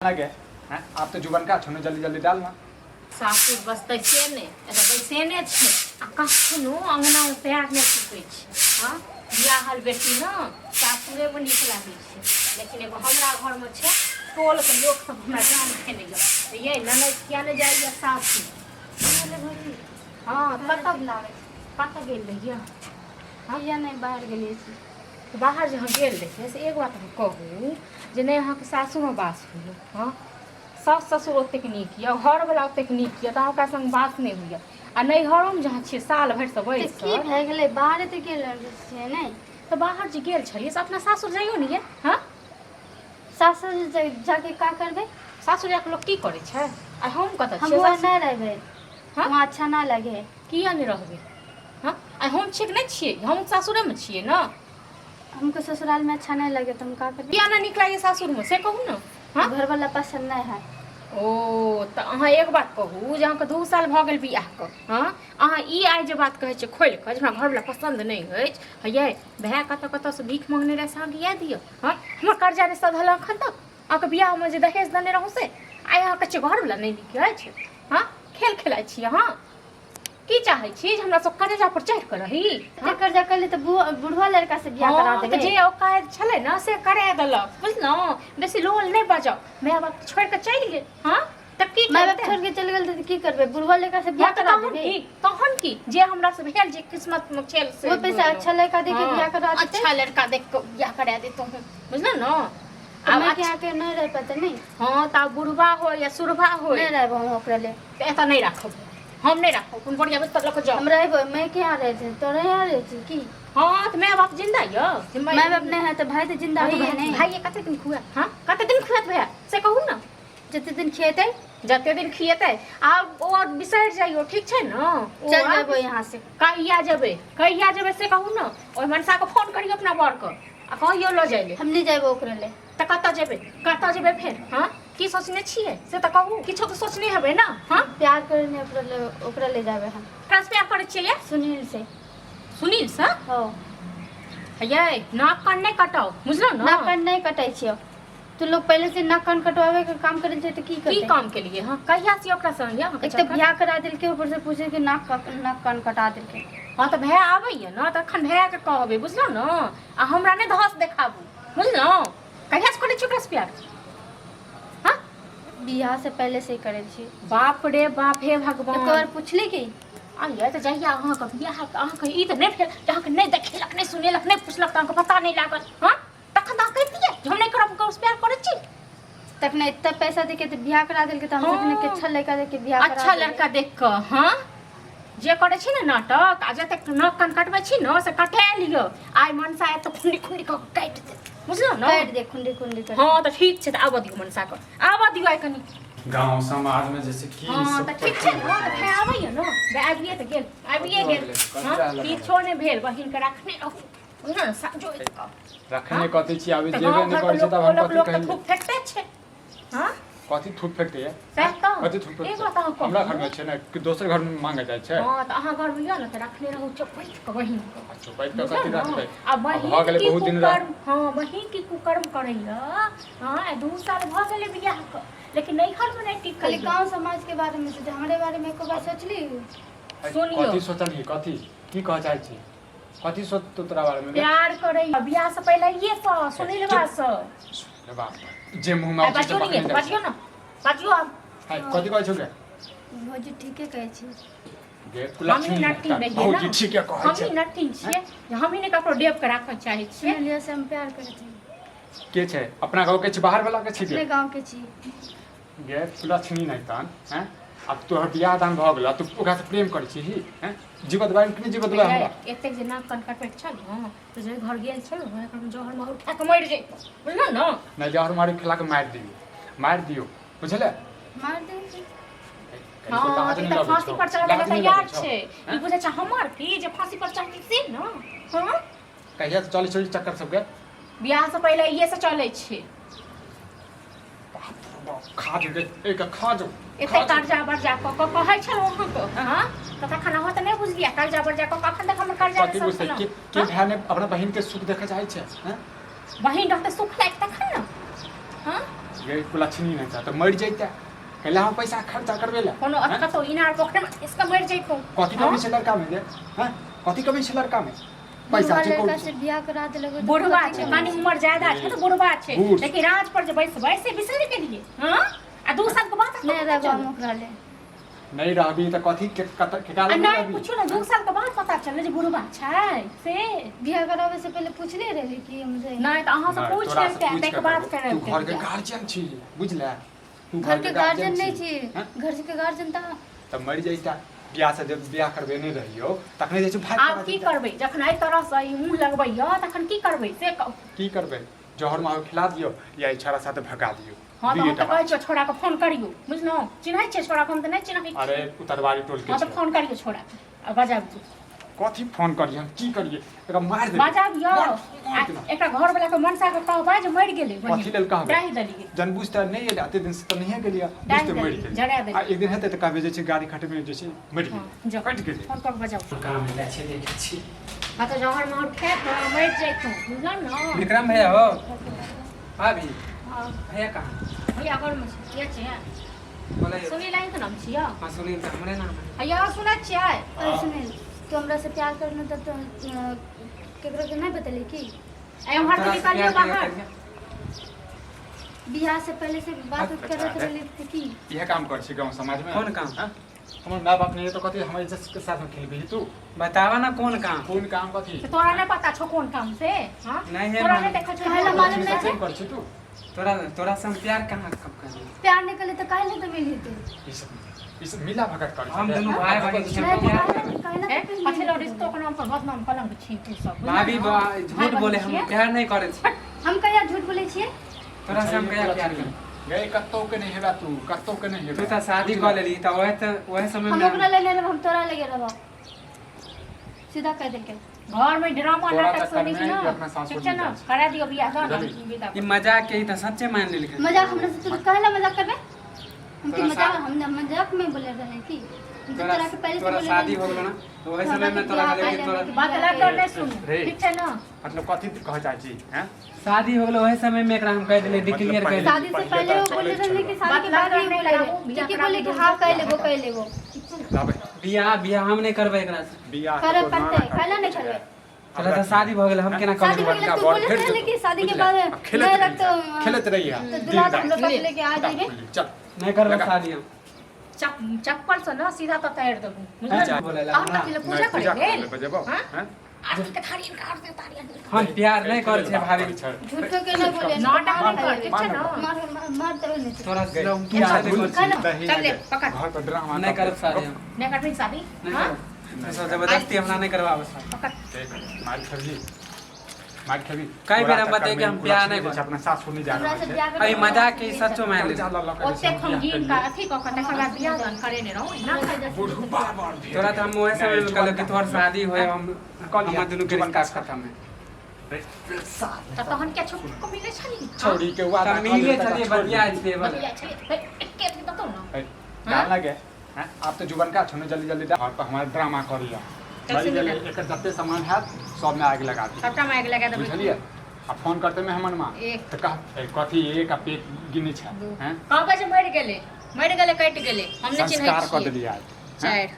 ना गे हैं आप तो जुबन का छुने जल्दी जल्दी डाल ना। सासुर बसतै से नहि, एतऽ बैसेने छै आ कखनो अङ्गनामे पैर नहि टूटै छै। हँ, बियाहल बेटी ने सासुरेमे नीक लागै छै, लेकिन एगो हमरा घरमे छै, टोलके लोकसभ हमरा जान खेने यऽ, यै ननैद किया नहि जाइए सासुर? हँ, कतऽ लागै छै? कतऽ गेल रहियै? किया नहि, बाहर गेलियै छी। तऽ बाहर जे अहाँ गेल रहियै से एक बात हम कहू जे नहि अहाँके सासुमे बास होइए? हँ, साउस ससुर ओतेक नीक यऽ, घरवला ओतेक नीक यऽ, तऽ अहाँ ओकरा सङ्ग बास नहि होइए आ नैहरोमे जहाँ छियै साल भरिसँ तऽ की बैसल। भए गेलै, बाहरे तऽ गेल छियै ने। तऽ बाहर जे गेल छलियै से अपना सासुर जाइयो ने यै? हँ, सासुर जाके का करबै? सासुर जाकऽ लोक की करै छै? आ हम कतऽ हम छियै वहाँ सासुर? नहि रहबै। हँ? वहाँ अच्छा ना लगे है। किया नहि रहबै? हँ, आ हम छियै कि नहि छियै? हम सासुरेमे छियै ने। हमको ससुराल में अच्छा नहीं लगे तो हम का करबै? किया नहि नीक लागैए सासुरमे से कहू ने। हँ, घर वाला पसंद नहीं है। ओ तऽ अहाँ एक बात कहू जे अहाँके 2 साल भऽ गेल बियाहके। हँ, अहाँ ई आइ जे बात कहै छियै खोलि कऽ जे हमरा घरवला पसन्द नहि अछि, हे यै, भाय कतऽ कतऽसँ भीख मङ्गने रहै से अहाँके याद यऽ? हँ, हमर कर्जा नहि सधल एखन तक, अहाँके बियाहमे जे दहेज देने रहूँ से। आइ अहाँ कहै छियै घरवला नहि नीक अछि। हँ, खेल खेलाइ छी अहाँ? की चाहै छी जे हमरा सब करेजा पर चढ़ि कऽ रही? एते कर्जा कर ले तऽ बुढ़वा लड़का से बियाह करा हँ, तऽ देबै। जे औकात छलै ने से करा देलक, बुझलहुँ? बेसी लोल नहि बजाउ। माय बाप छोड़ि कऽ चलि गेल। हँ, तऽ की माय बाप करतै? छोड़ के चल गेल तऽ की करबै? बुढ़वा लड़का से हँ बियाह तऽ करा तहन देबै। की, तहन की? जे हमरा से भेल, जे किस्मत में छल से वो पैसा भेल। अच्छा लड़का देख के हँ, बियाह करा देतै। अच्छा लड़का देख कऽ बियाह करा देतहुँ, बुझलहुँ ने? तऽ आब माय के आके नहीं रह पाते नहीं। हँ, तऽ आब बुढ़बा हो या सुरभा हो, नहीं रहबो हम ओकरा ले। तऽ एतऽ नहि राखब, हम नहि राखब। कोन बढ़िया बिस्तर लऽ कऽ जाउ। हम रहबो, मैं के यहाँ रहे थे, तोरे यहाँ रहे थी की? हँ, तऽ माय बाप जिंदा यऽ? जे माय बाप नहीं है तो भाई तो जिंदा हँ, तऽ ही है नहीं। भाई कते दिन खुआत? हँ, कते दिन खुआत भैया से कहू ने। जते दिन खिएते। जते दिन खिएतै। आब ओ बिसरि जाइयो, ठीक छै ने? ओ चल आब जेबो यहाँ से। कहिया जेबै, कहिया जेबै से कहू ने। ओहि मनसाके फोन करियौ अपना बरके आ कहियौ लऽ जाइ ले। हम नहीं जेबो ओकरे ले। तऽ कतऽ जेबै, कतऽ जेबै फेर? हँ, की सोचने छियै से तऽ कहू। किछो तऽ सोचने हेबै ने? हँ, प्यार करे ओकरा ले, ओकरा ले जाबे हम। ककरा से प्यार करै छियै यै? सुनील से। सुनील से? हो। यै, नाक कान नहि कटाउ, बुझलहुँ ने? नाक कान नहीं कटै छियो। तू लोग पहले से नाक कान कटवावे के काम करे छै तऽ की की करतै? काम केलियै? हँ, कहिया से ओकरा संग यै अहाँके एक तऽ चक्कर? बियाह करा देलकै, ऊपर से पूछे कि नाक कान कटा देलकै। हँ, तऽ भाय आबैया ने तखन भायके कहबै, बुझलहुँ ने? आ हमरा नहि धस देखाबू, बुझलहुँ? कहिया से करै छी ओकरा से प्यार? हँ? बियाह से पहले से ही करै छी। बाप रे बाप, हे एक बार भगवान! पूछली की? आ यै, तऽ जहिया अहाँके बियाह, अहाँके ई तऽ नहि भेल जे अहाँके नहि देखेलक, नहि सुनेलक, नहि पुछलक, तऽ अहाँके पता नहि लागल? हँ, तखन तऽ अहाँ कहितियै जे हम नहि करब, ओकरा से प्यार करै छी। तखने इतना पैसा दे के तऽ बियाह करा देलकै तऽ हम सोचने कि अच्छा लड़का देख के बियाह करा अच्छा देबै। लड़का देख कऽ। हँ, जे करै छी ने नाटक आ जतेक नाक कान कटबै छी ने से कटा लिअ। आइ मनसा आयत तऽ खुंडी खुंडी कऽ कऽ काटि देत, बुझलहुँ ने? काटि दे खुंडी खुंडी कर। हँ, तऽ ठीक छै, तऽ आबऽ दियौ मनसाके, आबऽ दियौ आइ कनि। गांव समाज में जैसे की हँ, सब तऽ ठीक छै ने? तऽ भाय आबैए ने? भाय आबिए तऽ गेल, आबिए गेल। कथी हँ, रहल? किछो नहि भेल, बहिनके रखने रहू, बुझलहुँ ने? जोड़ि कऽ रखने कथी छी? अभी तऽ जेबे गाँव नहि घरके करै छै लोक तब हम टोलक कथी लोक तऽ कहियै? थूक फेकते छै। हँ। कथी थूक फेकते है? सएह तऽ। कथी थूक एक बात अहाँ फेकते? हमरा कहू। घर में छै ने कि दोसर घर में मांगे जाइ छै? हँ, तऽ अहाँ घरमे यऽ ने तऽ रखने रहू चौपैत कऽ बहिनके। आ चुपैत कऽ बुझलहुँ कथी ने? रखबै? आ आ बहिन भऽ गेलै की बहुत दिन रह कुकर्म, हँ, बहिन की कुकर्म करैया। हँ, आइ 2 साल भऽ गेलै बियाहके, लेकिन नैहरमे नहि खाली टिकैया। गांव समाज के बारे में सोचे, हमरे बारे में एको बार सोचली? सुनियौ। कथी सोचलही? कथी की कहऽ चाहै छी? कथी सोच तू तोरा बारे में? प्यार करैया बियाह से पहिले सँ सुनीलवा सँ। रे बाप, जे मुँह में आइ आबै छै से बाजियौ ने बकने यै, जाइ छै। बाजियौ ने, बाजियौ आब। हाय, कथी कहै छौ गे? भौजी, ठीके कहै छी। गे हमही कुलक्षणी नटिन रहियै ने। भौजी ठीके कहै हमही छै। नटिन छियै जे हमही ने ककरो डेब के राखऽ चाहै छियै। सुनलियै से हम प्यार करै छी। के छै? अपना गाँव के छै, बाहर वाला के छै? अपने गे गांव के छी। गे कुलक्षणी नहि तहन हैं, आब तोहर बियाह दान भऽ गेल, तू ओकरा से प्रेम करै छी हैं? जीवत बारे में जीवत बा हमरा। एतेक जे नाक कान कटबैत छल ने तऽ जे घर गेल छल ने, ओकरा जहर माहौल खा कऽ मरि जैतौ, बुझलहुँ ने? नहि, जहर मारि खिला के मारि दियौ, मारि दियौ, बुझले? मार दे। कनिको हँ, लाज ई नहि तऽ लगै फांसी छौ? पर चढ़बै लए लाज नहि तैयार लगै छौ? छै। ई बुझै छै हमर की जे फांसी पर चढ़तै से ने? हँ। कहिया से चलै छौ ई चक्कर सबके? बियाह से पहिले इहे से चलै छै। बाप रे बाप, खा जो गे, एक खा जो। एते खा जो। कर्जा बर्जा कऽ कऽ कहै छलहुँ अहाँके। हँ, तऽ तखन अहाँ तऽ नहि बुझलियै। कर्जा बर्जा कऽ कऽ एखन तक हमर कर्जा कथी नहि बुझतै? सधलहुँ। के के भाय ने अपना बहिन के सुख देखऽ चाहै छै हैं? बहिन रहतै सुख लायक तखन ने? हँ। गे कुलक्षणी नहि छै तऽ मरि जैते कैला हम पैसा खर्चा करबे ला कोनो हैं? कतौ इनार पोखरि में इसका मरि जैतौ। कथी कमी छै लड़का में गे हैं? कथी कमी छै लड़का में? पैसा बुढ़वा छै लड़का कौड़ी से बियाह करा देलक तऽ बुढ़वा कथी छै, कमी कनी उमर ज्यादा छै तऽ बुढ़वा छै, बूढ़। लेकिन राज पर जे बैसबै से बिसरि गेलियै। हँ, आ 2 साल के बाद नहि रहब हम ओकरा ले। नहीं रहबी तऽ कथी के कत केकरा आ लग नहि रहबी? पूछू ने, 2 साल के बाद पता चललै जे बुढ़वा छै से। बियाह कराबै से पहिले पूछले रहे कि हम जे नहि तऽ अहाँ से नहि, पूछि तोरा से लेलकै पूछि ताहिके कऽ बाद करबो। तू घर के करब। गार्जियन छी, बुझले? तू घर के गार्जियन नहीं छी छी। हैं? घर के गार्जियन तऽ तऽ मरि जैता। बियाह से जब बियाह करबेने रहियो तखने जे छै भाग आब की करबै जखन एहि तरहसँ ई मुँह लगबैया तखन की करबै से कहू। की करबै? जहर माहौर खिला दियौ या ई छौड़ा साथे भगा दियौ। हँ, तऽ हम दुइए तऽ टा कहै बात। छियौ छोड़ाके फोन करियौ, बुझलहुँ? चिन्है छियै छोड़ाके? हम तऽ नहि चिन्है अरे छियै। उतरबारी टोल के हँ, तऽ छै। फोन करियौ छोड़ाके आ बजाबियौ। कथी फोन करियै? हम की करियै? एकरा मारि देबै। बजाबियौ मार आ देबै। एकरा घरवलाके मनसाके कहबै जे मरि गेलै। कथी लेल कहबै? डाहि देलियै। जनबूझ तऽ नहि एलै, एते दिन से तऽ नहिए गेलियै। डाहि बुझ तऽ मरि देलियै, गेलै जरा आ देलियै। एक दिन हेतै तऽ कहबै जे छै गाड़ी खटमे जे छै मरि हँ, गेलै, जाउ। कटि गेलै। फोन कऽ के बजाउ। काम मिलै छै, देखै छी। हँ, तऽ जहर महर खाए कऽ मरि जैतहुँ, बुझलहुँ ने? विक्रम भैया हो भाभी? भैया कहाँ? भैया घरमे छै। के छै? बोले। सुनील अहीँके नाम छियै? हाँ, सुनील तऽ हमरे नाम है। हैया, सुनै छियै? अरे सुनील, तू हमरा से प्यार करना तब तो केकरो के नहीं बतेली की? एम्हर तऽ तोरा से निकलियौ प्यार कहिया बाहर। करिया? बियाह से पहले से बात उत अच्छा, करत है। रहली थी की? इएह काम करै छी गाँव समाजमे? कोन काम? हाँ? हमर माय बाप नहि तऽ कथी हमर इज्जत के साथ में खेलबही तू? बतावा ना कोन काम। कोन काम कथी? से तोरा नहि पता छौ कोन काम से? हाँ, नहीं है तोरा मालूम। नहि देखल छौ? काहे ला मालूम नहीं छै? प्रेम करै छी तू? तोरा तोरा से हम प्यार कहाँ कब करी? प्यार नहीं करले तो काहे ला तो मिली तू? ई सब ई सब मिला भगत करै हम छै। दुनू भाई बहिन छी। नहीं तो प्यार काहे करबै। काहे ला हे, तो कथी लऽ रिश्तो के नाम पर बदनाम कलंक छी तू सब, बुझलह भाभी ने? झूठ भाई बहिन बोले, हम छियै? प्यार नहीं करे छी। हम कहिया झूठ बोले छियै? तोरा से हम कहिया प्यार करी? गए, कतौ के नहीं हेबा तू, कतौ के नहीं तू हेबा। तऽ शादी कऽ लेली तऽ ओहे तऽ ओहे समय हम में ओकरा ले रहब, हम तोरा लगे रहब, सीधा कह देलकै। घर में ड्रामा तोरा नाटक चक्कर सुनै में छी ई अपना ने? सासुर ठीक छै नहि ने? जाइ छै। करा दियौ बियाह दऽ ने। बुझलही? विदा। ई मजाक के ई तऽ सच्चे मान लेलकै। मजाक हमरा से? तू काहे ला मजाक करबे? हम की तोरा मजाक हम मजाक में बोले रहे की? हम तो तोरा तोरा के पहले से तोरा बोले शादी रहे। हो गेलो ना तऽ ओहे हमरा समय में के तोरा बियाह कहलियै कि कए तोरा लेने बात लग नहि सुनू। रे। ठीक छै ने? मतलब कथी कहै चाहै छी हैं? शादी हो गेलो ओहे समय में एकरा हम कह देलियै, डिक्लेयर मतलब कर देलियै। शादी से पहले वो बोले रहे कि शादी के बाद ही बोले रहे कि बोले कि हाँ कह लेबो, कह लेबो। लाबै। बियाह बियाह हम नहीं करबै एकरा से। बियाह करे तऽ तोर पड़तै, नाना काहे ला नहीं करतौ। करबै? तोरा तऽ शादी भऽ गेल, हम केना शादी करबै? भऽ गेलै, तू बड़ बोले भेट रहे जेतौ, कि शादी के बुझले? बाद आ खेलैत नहीं रहिहे, रखतो खेलैत रहिहे तो दिन दूल्हा तो हम राति। लोग पास लेके आ जेबे। चल। नहीं करबै लगा। शादी हम। चप्पल से ने सीधा तऽ तारि देबू, बुझल? अच्छा, बोले ला अहाँ ना। कथी लए नहि, पूजा पूजा करै करै लेल लए बजेबौ, हाँ? हैं? आरती के थारी इनका आरती उतारी। हम प्यार नहीं करै छियै भाभी। झूठो के नहीं बोले। नाटक नहीं कर, ठीक छै ने? मार मार मार तब नहीं। तोरा से हम तू प्यार शादी नहीं करै कर, दही चल ले, लगे। पकड़। घर पर ड्रामा छियै। नहीं करब शादी हम। नहि करबही शादी? नहीं हाँ? करब। तू सब जबरदस्ती हमरा नहीं करवाबऽ शादी। पकड़। देख, मार खेबही, मार खेबही। कई बेर हम तोरा बतेके चक्कर हम में प्यार नहीं कुलक्षणी जे छै, अपना सासुर नहीं जा हमरा रहल से छै। बियाह अरे मजाक के ई सच्चो मान लेलकै। जा लऽ लऽ के जे छै ओतेक हम बियाह गिन करियै। कऽ अथी कऽ कऽ तकर बाद बियाह दान करेने रहौं ना। बुढ़बा बड़ भेट तोरा तऽ हम ओहे समय में नहि, कहलियौ कि तोहर शादी होय, हम कहलियै, हमर दुनू के जुबनका रिश्ता खत्म है। तऽ तहन किया छुप कऽ मिलै छली? छौड़ी के वादा तऽ कऽ मिले देलकै छलियै, तऽ छोड़ि बतिया देलकै। छलियै बस। बतिया छलियै, हे, एके अथी देतौ ने। ए, डाल लगे हैं? आब तऽ जुबनका छौ ने, जल्दी जल्दी डाल। घर पर हमारे ड्रामा करिया। चल जल्दी सुन जल्दी ले। एकर जते सामान हैत सबमे आगि लगा दी। सबटा मे आगि लगा देबै। बुझलियै? आ फोन करते मेहमान माँ एक। तऽ कह ए, कथी एक आ पेट गिनै छै दू। हैं? कहबै जे मरि गेलै, मरि गेलै, कटि गेलै, हम नहि चिन्है संस्कार कऽ छियै। देलियै आइ हैं? चारि।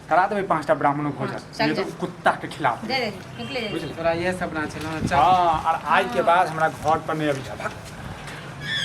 करा देबै पाँचटा ब्राह्मणो भोजन। चल नहीं तो जा। कुत्ता के खिलाफ। दे दे, निकले दे। बुझलियै? तोरा इहे सपना छलौ ने? चल। हाँ, और आज के बाद हमरा घर पर नहीं अभी।